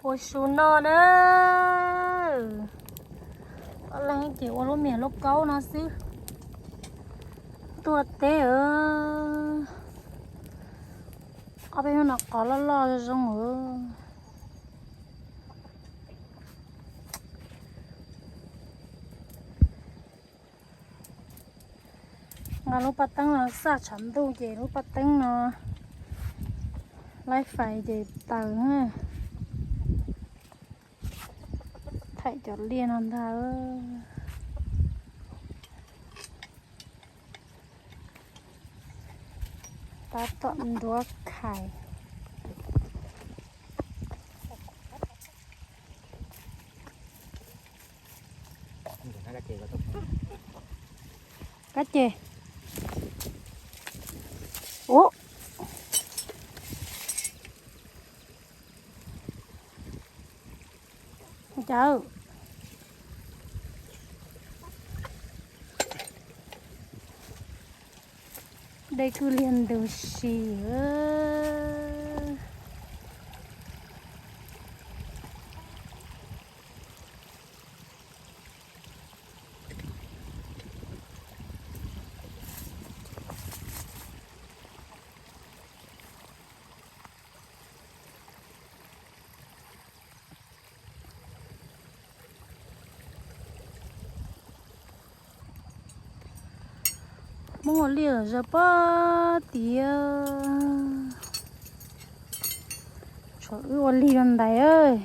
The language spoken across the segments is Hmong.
Ua su no na, ob leeg ces ua lub miam lub kaub no xwb. Tuaj teb, ob peb hnub no qos loj loj zoo. Nqa lub paj teeb no xaj tshav ntuj ces lub paj teeb no laib fais ces taws. Thaim cov liaj no ntag. Tab tom nruab khais. Kab ces. Ub. Cas dej kwj liag ntws si. Muab ua liaj zawg pob tiag. Tshuav wb ua lig rau ntais.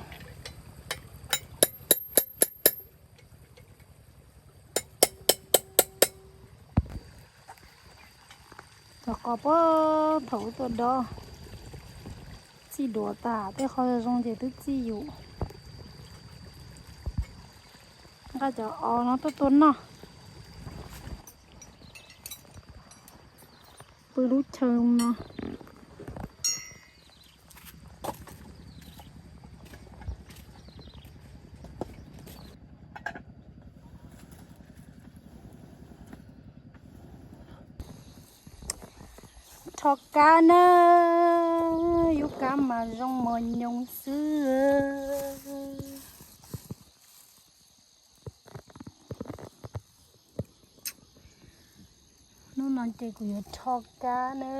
Cov qos pob thaum ub tuaj dob, txij duav tas tej qhov zoo ces twb txij yus. Nqa cov os no tuaj tua noj. Pw lub chaw no. Rho kab na, yub kab mas zoo mos nyoos xwb. Hnub no ces kuv yuav rho kab na.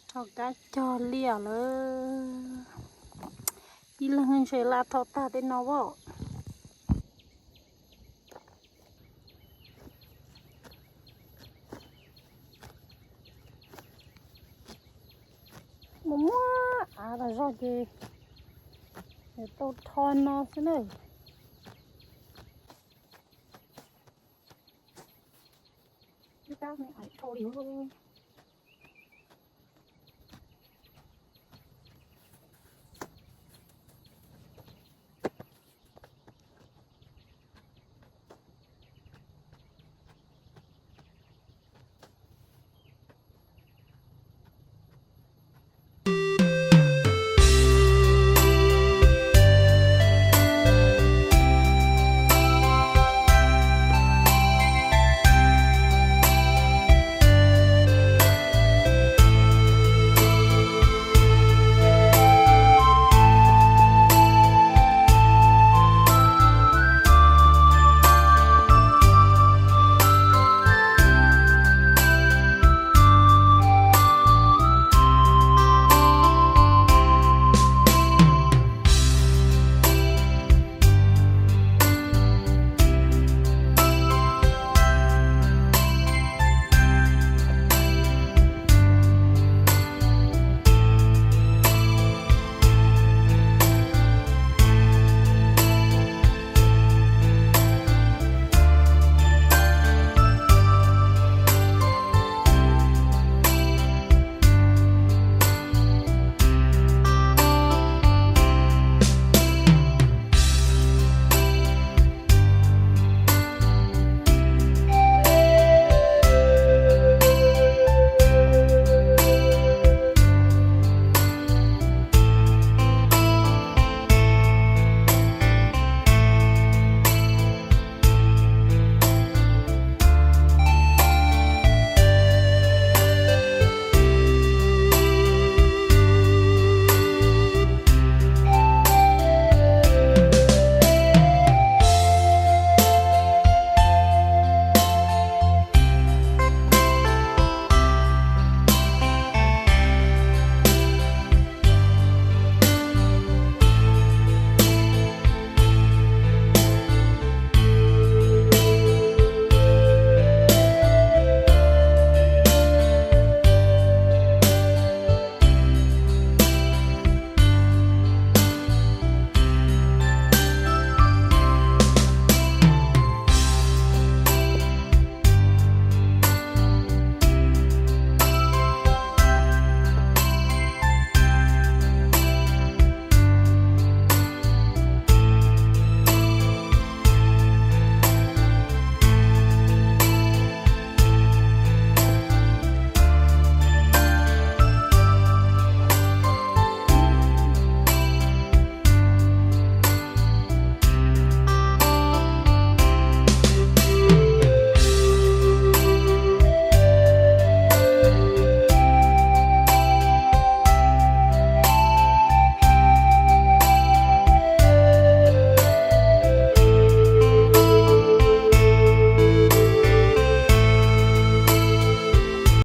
Rho kab cog liaj lawm. Ib leeg ntshe laj rho tag tej no as. Mus muab av tas zog ces yuav tau rho no xwb na. Ib kab me ais dhau li lawm.